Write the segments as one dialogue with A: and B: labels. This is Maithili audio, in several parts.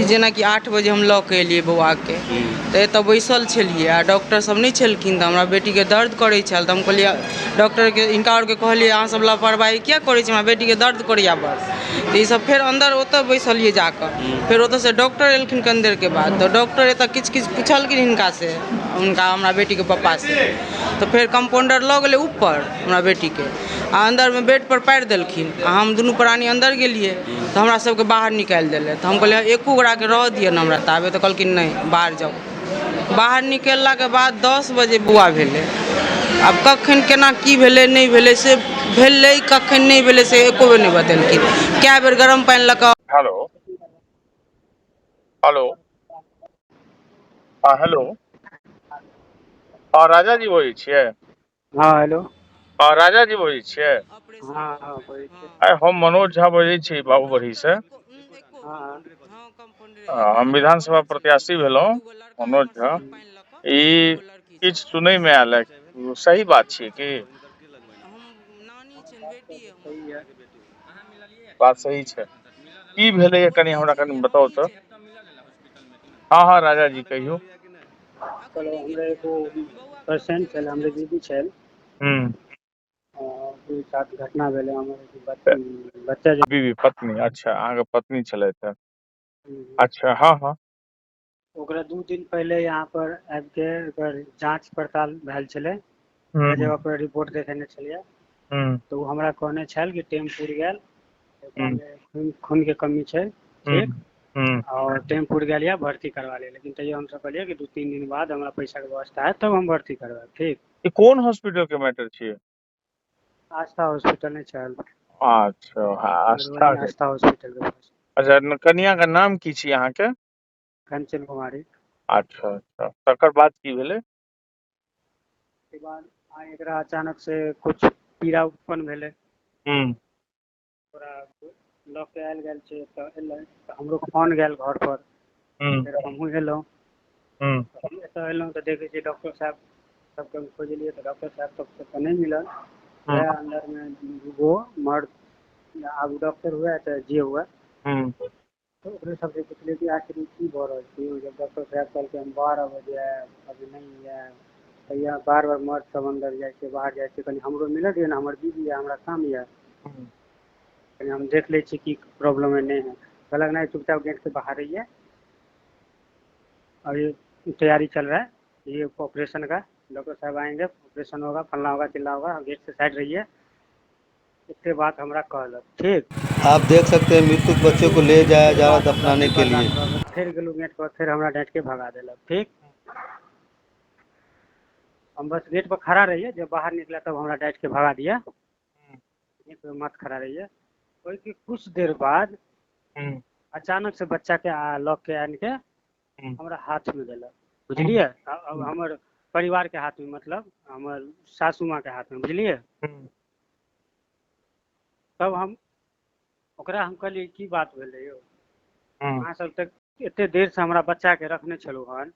A: जेनाकि 8 बजे हम लऽ कऽ एलियै बौआके, तऽ एतऽ बैसल छलियै आ डॉक्टर सब नहि छलखिन, तऽ हमरा बेटीके दर्द करै छल, तऽ हम कहलियै डॉक्टरके, हिनका आओरके कहलियै अहाँ सब लापरवाही किया करै छी, हमरा बेटीके दर्द करैया बड़। तऽ ई सब फेर अन्दर ओतऽ बैसलियै जाकऽ, फेर ओतऽसँ डॉक्टर एलखिन कनि देरके बाद, तऽ डॉक्टर एतऽ किछु किछु पुछलखिन हिनकासँ, हुनका हमरा बेटीके पप्पासँ, तऽ फेर कम्पाउण्डर लऽ गेलै ऊपर हमरा बेटीके आ अन्दरमे बेडपर पारि देलखिन आ हम दुनू प्राणी अन्दर गेलियै तऽ हमरा सबके बाहर निकालि देलथि। तऽ हम कहलियै एको गोटाके रहऽ दिअ ने हमरा ताबे, तऽ कहलखिन नहि, बाहर जाउ। बाहर निकललाके बाद 10 बजे बौआ भेलै। आब कखन केना की भेलै नहि भेलै से भेलै, कखन नहि भेलै से एको बेर नहि बतेलखिन। कए बेर गरम पानि लऽ कऽ।
B: हेलो हेलो, हँ हेलो, हँ राजा जी बजै छियै?
C: हँ हेलो।
B: हँ राजा जी बजै छियै?
C: हँ हँ बजै छियै।
B: आइ हम मनोज झा बजै छी बाबूबरही से।
C: हँ।
B: हम विधानसभा प्रत्याशी भेलहुँ मनोज झा। ई किछु सुनैमे आयल है, सही बात छियै की?
C: सही है।
B: बात सही छै। की भेलैए कनि हमरा कनि बताउ तऽ। हँ हँ राजा जी कहियौ।
C: चलो, हमरा एगो पेशेंट छल, हमरे दीदी छल।
B: हूँ।
C: ओकरे साथ घटना भेलै, हमर बच्चा जे
B: बीबी पत्नी, अच्छा अहाँके पत्नी छलथि हे। अच्छा हँ हँ।
C: ओकरा 2 दिन पहिले यहाँ पर आबि के ओकर जाँच पड़ताल भेल छलै।
B: हूँ
C: जगह पर रिपोर्ट देखेने छलियै।
B: हूँ।
C: तऽ ओ हमरा कहने छल कि टाइम पुरि गेल,
B: हूँ।
C: एकरामे खूनके कमी छै,
B: हूँ।
C: ठीक,
B: हूँ।
C: आओर टाइम पुरि गेल यऽ, भर्ती करवा ले, लेकिन तैयो हमसब कहलियै कि 2-3 दिन बाद हमरा पैसाके व्यवस्था हैत तब हम भर्ती करबायब, ठीक।
B: ई कोन हॉस्पिटल के मैटर छियै?
C: आस्था हॉस्पिटल नहि छल?
B: अच्छा हँ, आस्था
C: मधुबनी
B: के।
C: आस्था हॉस्पिटल के पास।
B: अच्छा, कनिया के नाम की छी अहाँके?
C: कंचन कुमारी।
B: अच्छा अच्छा, तकर बाद की भेलै?
C: के बाद आइ एकरा अचानक से कुछ पीड़ा उत्पन्न भेलै।
B: हूँ।
C: ओकरा लऽ के आयल गेल छै, तऽ एलै तऽ हमरो फोन गेल घर पर।
B: हूँ।
C: फेर हमहूँ एलहुँ।
B: हूँ।
C: हम एतऽ एलहुँ तऽ देखै छियै डॉक्टर साहब सबके हम खोजलियै तऽ डॉक्टर साहब सबके तऽ नहि मिलल।
B: हूँ।
C: वएह अन्दरमे दूगो मर्द, आब डॉक्टर हुए चाहे जे हुए,
B: हूँ।
C: तऽ ओकरे सबसँ पुछलियै कि आखिर ई की भऽ रहल छै। जब डॉक्टर साहब कहलकै हम 12 बजे आयब, अभी नहि आयब, तऽ बार बार मर्द सब अन्दर जाइ छै बाहर जाइ छै, कनि हमरो मिलऽ दिअ ने, हमर बीबी यऽ, हमरा काम यऽ,
B: हूँ।
C: कनि हम देख लै छी की प्रॉब्लम है नहि है। कहलक नहि, चुपचाप गेट के बाहर रहिए, अभी तैयारी चल रहा है ये ऑपरेशन का, डॉक्टर साहब आएंगे, ऑपरेशन होगा, फल्ला होगा चिल्ला होगा, गेट से साइड रहिए। एते बात हमरा कहलक, ठीक।
D: आप देख सकते हैं मृतक बच्चे को ले जाया जा रहा
C: बात हमरा
D: दफनाने
C: नहि
D: के लिए।
C: बर्दाश्त भऽ गेल, फेर गेलहुँ गेट पर, फेर हमरा डाँटि के भगा देलक, ठीक। हम बस गेट पर खड़ा रहिए, जब बाहर निकला तब हमरा डाँटि के भगा दिया, गेट पे मत खड़ा रहिए। ओहिके कुछ देर बाद
B: हूँ।
C: अचानक से बच्चा के लऽ के आनि के
B: हूँ।
C: हमरा हाथ मे देलक, बुझलियै। हमर परिवार के हाथ मे, मतलब हमर सासू माँ के हाथ मे, बुझलियै।
B: हूँ।
C: तब हम ओकरा हम कहलियै की बात भेलै यौ,
B: हूँ।
C: अहाँ सब तऽ एते देर से हमरा बच्चा के रखने छलहुँ हन।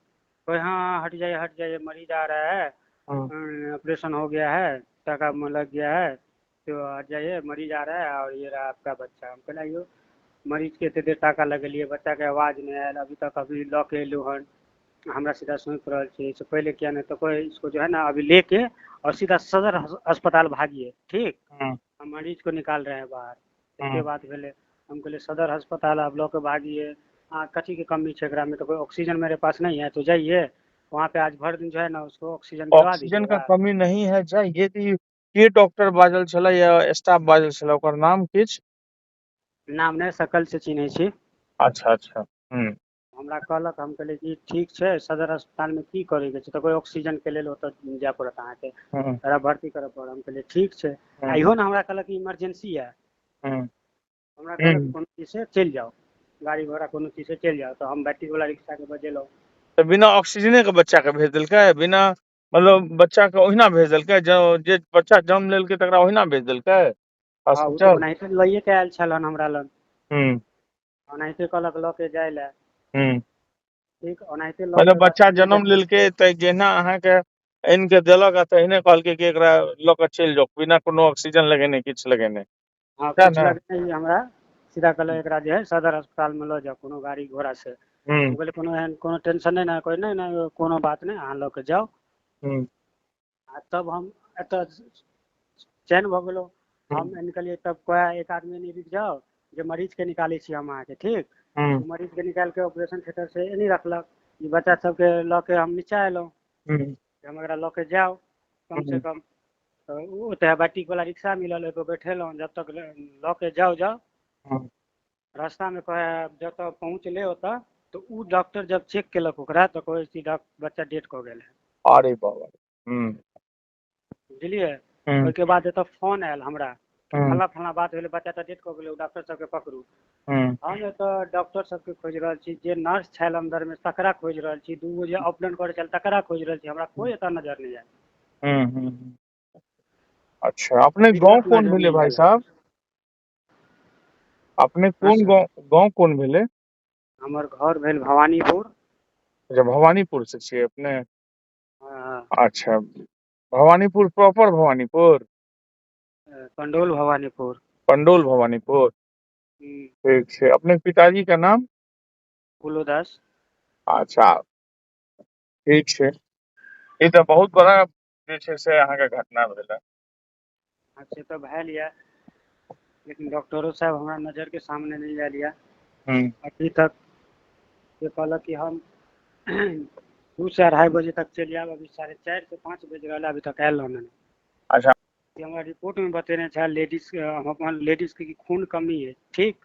C: कहै हाँ हट जाइए हट जाइए, मरीज आ रहा है,
B: हूँ।
C: ऑपरेशन हो गया है, टाका में लग गया है, तो हट जाइए, मरीज आ रहा है और ये रहा आपका बच्चा। हम कहलियै यौ मरीज के एते देर टाका लगेलियै, बच्चा के आवाज नहि आयल अभी तक, अभी लऽ के एलहुँ हन, हमरा सीधा सौंप रहल छी, एहिसँ पहिले किया नहि? तऽ कोई इसको जो है ना अभी लेके और सीधा सदर अस्पताल भागिए, ठीक,
B: हूँ।
C: हम मरीज को निकाल रहे हैं बाहर। एते
B: हूँ।
C: बात भेलै। हम कहलियै सदर अस्पताल आब लऽ के भागिए, अहाँ कथी के कमी छै एकरामे? तऽ कोई ऑक्सीजन मेरे पास नहीं है, तो जाइए वहाँ पे, आज भर दिन जो है ना उसको ऑक्सीजन दिलवा
B: ऑक्सीजन का
C: दीजिएगा।
B: कमी नहीं है, जाइए। तऽ ई के डॉक्टर बाजल छलै या स्टाफ बाजल छलै, ओकर नाम किछु?
C: नाम नहि, सकल से चिन्है छी।
B: अच्छा अच्छा। हूँ।
C: हमरा कहलक, हम कहलियै कि ठीक छै, सदर अस्पतालमे की करैके छै? तऽ कोइ ऑक्सीजनके लेल ओतऽ जाय पड़त अहाँके,
B: हूँ।
C: एकरा भर्ती करऽ पड़त। हम कहलियै ठीक छै। आ
B: हूँ।
C: इहो ने हमरा कहलक इमरजेंसी यऽ।
B: हूँ।
C: हमरा कहलक
B: हूँ।
C: कोनो चीज से चलि जाउ, गाड़ी घोड़ा कोनो चीज से चलि जाउ, तऽ हम बैटरी वाला रिक्शाके बजेलहुँ।
B: तऽ बिना ऑक्सीजने के बच्चा के भेज देलकै? बिना मतलब बच्चा के ओहिना भेज देलकै, जे बच्चा जन्म लेलकै तकरा ओहिना भेज देलकै
C: हँ, ओ तऽ
B: हॉस्पिटल?
C: ओनाहिते लैए के आयल छल हन हमरा लग।
B: हूँ।
C: ओनाहिते कहलक लऽ के जाय लए।
B: हूँ।
C: ठीक, ओनाहिते लऽ
B: मतलब
C: के
B: बच्चा
C: रास्तामे
B: जन्म लेलकै तऽ जहिना अहाँके आनि कऽ देलक आ तहिने कहलकै कि एकरा लऽ कऽ चलि जाउ, बिना कोनो ऑक्सीजन लगेने किछु लगेने,
C: हँ,
B: सएह
C: कुछ
B: ने?
C: लगने ही हमरा सीधा कहलक एकरा जे है सदर अस्पतालमे लऽ जाउ कोनो गाड़ी घोड़ा से। हम कहलियै कोनो एहन कोनो टेंशन नहि ने, कहै नहि नहि कोनो बात नहि, अहाँ लऽ के जाउ। आ तब हम एतऽ चैन भऽ गेलहुँ। हम निकलियै तब कहै एक आदमी नहि रुकि जाउ जे मरीजके निकालै छी हम अहाँके, ठीक। मरीजके निकालि के ऑपरेशन थिएटर से एनी रखलक। ई बच्चा सबके लऽ के हम नीचा एलहुँ, हम एकरा लऽ के जाउ कम से कम। तऽ ओ ओतऽ बैट्रिक वाला रिक्शा मिलल, ओहिपर बैठेलहुँ, जब तक लऽ के जाउ जाउ रास्तामे कहै जतऽ पहुँचलै ओतऽ तऽ ओ डॉक्टर जब चेक केलक ओकरा तऽ कहै छै बच्चा डेथ कऽ गेल है।
B: अरे बाबा।
C: बुझलियै? ओहिके बाद एतऽ फोन आयल हमरा, फल्लाँ फल्लाँ बात भेलै, बच्चा तऽ डेथ कऽ गेलै, ओ डॉक्टर सबके पकड़ू। हम एतऽ डॉक्टर सबके खोजि रहल छी, जे नर्स छल अन्दरमे तकरा खोजि रहल छी, दूगो जे ऑपरेशन करै छल तकरा खोजि रहल छी, हमरा कोइ एतऽ नजर नहि आयल।
B: अच्छा, अपने
C: अभी
B: गाँव
C: तक
B: कोन
C: नजर
B: भेलै
C: नहि
B: भाई
C: आयल।
B: साहब? अपने
C: हाँ
B: कोन
C: सर,
B: गाँव गाँव कोन भेलै?
C: हमर घर भेल भवानीपुर।
B: अच्छा, भवानीपुर से छियै अपने?
C: हाँ,
B: अच्छा, भवानीपुर प्रॉपर भवानीपुर?
C: पंडौल भवानीपुर।
B: पंडौल भवानीपुर। ठीक छै। अपने पिताजी का नाम?
C: कुलो दास।
B: अच्छा, ठीक छै। ई तऽ बहुत बड़ा जे छै से अहाँके घटना भेलै।
C: से तऽ भेल यऽ, लेकिन डॉक्टरो साहब हमरा नजर के सामने नहि आयल यऽ अभी तक। से कहलक कि हम 2 से 2:30 बजे तक चलि आयब, अभी 4:30 से 5 बजि रहल है, अभी तक आयल हन नहि।
B: अच्छा।
C: हमरा रिपोर्टमे बतेने छल लेडीज, हम अपन लेडीजके कि खून कमी है, ठीक।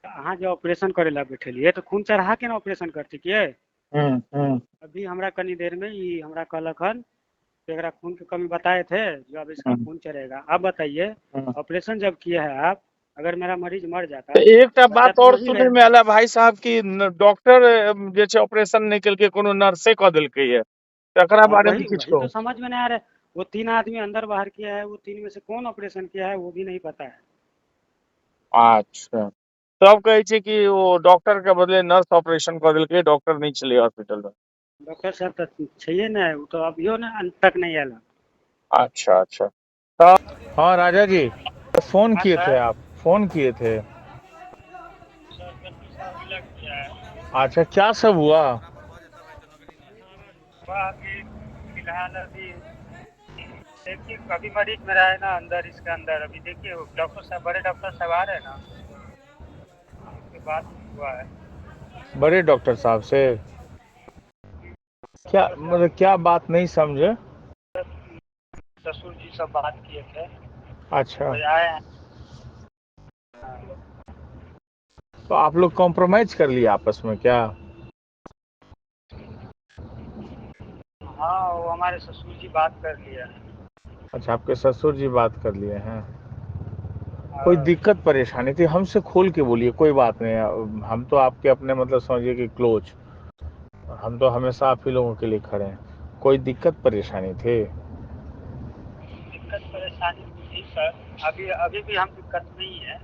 C: अहाँ जे ऑपरेशन करै लए बैठलियै तऽ खून चढ़ा के ने ऑपरेशन करतियै। अभी हमरा कनी देर में ई हमरा कहलक हन एकरा खून के कमी बताए थे जो अब इसका खून चढ़ेगा। अब बताइए ऑपरेशन जब किए है आप, अगर मेरा मरीज मर जाता
B: तऽ एकटा
C: बच्चा
B: बात
C: तो
B: और
C: मर ही
B: सुनै
C: गया।
B: मे आयल भाई साहब कि डॉक्टर जे छै ऑपरेशन नहि केलकै, कोनो नर्से कऽ देलकै ये, तकरा
C: हाँ
B: बारे मे
C: वही
B: किछु
C: वही तो
B: कहू।
C: समझ में नहीं आ रहा है। वो 3 आदमी अंदर बाहर किया है, वो 3 में से कौन ऑपरेशन किया है वो भी नहीं पता है।
B: अच्छा, सब कहै छै कि ओ डॉक्टर के बदले नर्स ऑपरेशन कऽ देलकै, डॉक्टर नहि छलै हॉस्पिटल मे।
C: डॉक्टर साहब तऽ छैहे नहि, ओ तऽ अभियो ने अंत तक नहीं आयल।
B: अच्छा अच्छा। तो हाँ राजा जी, फोन
C: हाँ
B: किए थे
C: सर।
B: आप? फोन किए थे?
C: सर गलती से अभी लग गया है।
B: अच्छा, क्या सब हुआ?
C: वह अभी फिलहाल अभी देखिए अभी मरीज मेरा है ना अंदर, इसके अंदर अभी देखिए वो डॉक्टर साहब, बड़े डॉक्टर साहब आ रहे हैं ना, उसके बाद हुआ है।
B: बड़े डॉक्टर साहब से क्या मतलब, क्या बात नहीं समझे?
C: ससुर जी सब बात किए थे।
B: अच्छा,
C: वो आए हैं। हाँ।
B: तो आप लोग कॉम्प्रोमाइज कर लिया आपस में क्या?
C: हाँ, वो हमारे ससुर जी बात कर लिया।
B: अच्छा, आपके ससुर जी बात कर लिए हैं। कोई
C: हाँ।
B: दिक्कत परेशानी थी हमसे खोल के बोलिए, कोई बात नहीं, हम तो आपके अपने मतलब समझिए कि क्लोज, हम तो हमेशा आप ही लोगों के लिए खड़े हैं। कोई दिक्कत परेशानी थी?
C: दिक्कत परेशानी थी सर, अभी अभी भी हम दिक्कत नहीं है।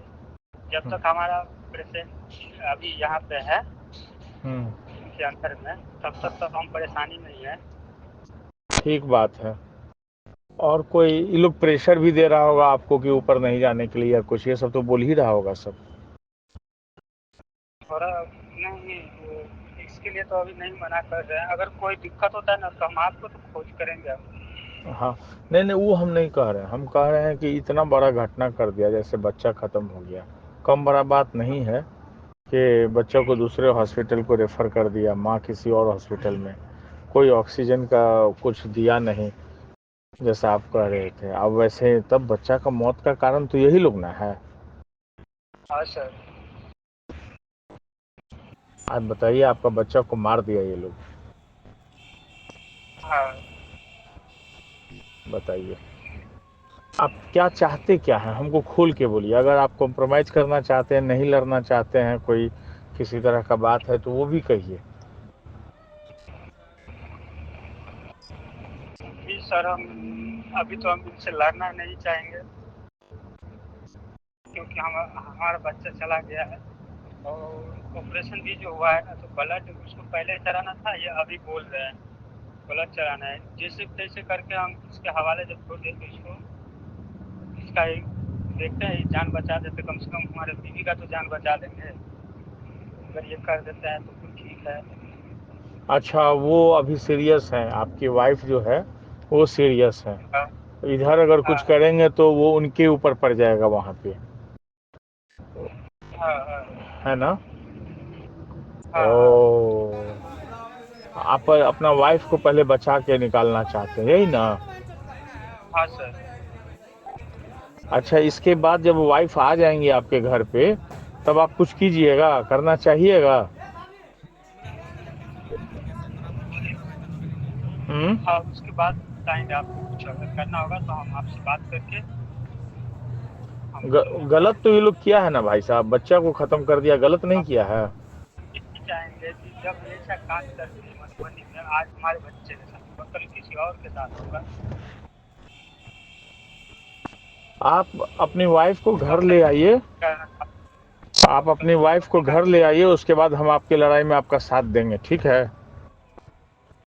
C: जब तक हमारा पेशेंट अभी यहाँ पे है इनके अंदर में, तब तक तो हम परेशानी नहीं है।
B: ठीक बात है। और कोई ये लोग प्रेशर भी दे रहा होगा आपको कि ऊपर नहीं जाने के लिए या कुछ, ये सब तो बोल ही रहा होगा सब।
C: थोड़ा नहीं, वो इसके लिए तो अभी नहीं मना कर रहे हैं। अगर कोई दिक्कत होता है ना तो हम आपको तो खोज करेंगे हम।
B: हाँ, नहीं नहीं, वो हम नहीं कह रहे हैं, हम कह रहे हैं कि इतना बड़ा घटना कर दिया, जैसे बच्चा खत्म हो गया, कम बड़ा बात नहीं है कि बच्चों को दूसरे हॉस्पिटल को रेफर कर दिया, माँ किसी और हॉस्पिटल में, कोई ऑक्सीजन का कुछ दिया नहीं जैसा आप कह रहे थे। अब वैसे तब बच्चा का मौत का कारण तो यही लोग ना है।
C: हाँ सर।
B: आप बताइए, आपका बच्चा को मार दिया ये लोग।
C: हाँ।
B: बताइए आप क्या चाहते क्या हैं, हमको खोल के बोलिए। अगर आप कॉम्प्रोमाइज करना चाहते हैं, नहीं लड़ना चाहते हैं, कोई किसी तरह का बात है तो वो भी कहिए।
C: जी सर, हम अभी तो हम इनसे लड़ना नहीं चाहेंगे क्योंकि हम हमारा बच्चा चला गया है और ऑपरेशन भी जो हुआ है ना तो ब्लड उसको पहले चढ़ाना था, ये अभी बोल रहे हैं ब्लड चढ़ाना है। जैसे तैसे करके हम इसके हवाले जब छोड़ दें तो इसको इसका एक देखते हैं, जान बचा देते, कम से कम हमारे बीवी का तो जान बचा देंगे। अगर ये कर देते हैं तो फिर ठीक है।
B: अच्छा, वो अभी सीरियस है, आपकी वाइफ जो है वो सीरियस है।
C: हाँ।
B: इधर अगर कुछ
C: हाँ।
B: करेंगे तो वो उनके ऊपर पड़ जाएगा वहाँ पे।
C: हाँ हाँ।
B: है ना?
C: हाँ।
B: ओ, आप अपना वाइफ को पहले बचा के निकालना चाहते हैं, यही ना?
C: हाँ सर।
B: अच्छा, इसके बाद जब वाइफ आ जाएंगी आपके घर पे तब आप कुछ कीजिएगा, करना चाहिएगा?
C: हाँ, उसके बाद बताएंगे आपको, कुछ अगर करना होगा तो हम आपसे बात करके हम
B: गलत तो ये लोग किया है ना भाई साहब, बच्चा को खत्म कर दिया, गलत नहीं किया है?
C: चाहेंगे कि जब ऐसा काम करते हैं मधुबनी में, आज हमारे बच्चे के साथ होगा, कल किसी और के साथ होगा।
B: आप अपनी वाइफ को घर ले आइए, आप अपनी वाइफ को घर ले आइए, उसके बाद हम आपकी लड़ाई में आपका साथ देंगे, ठीक है?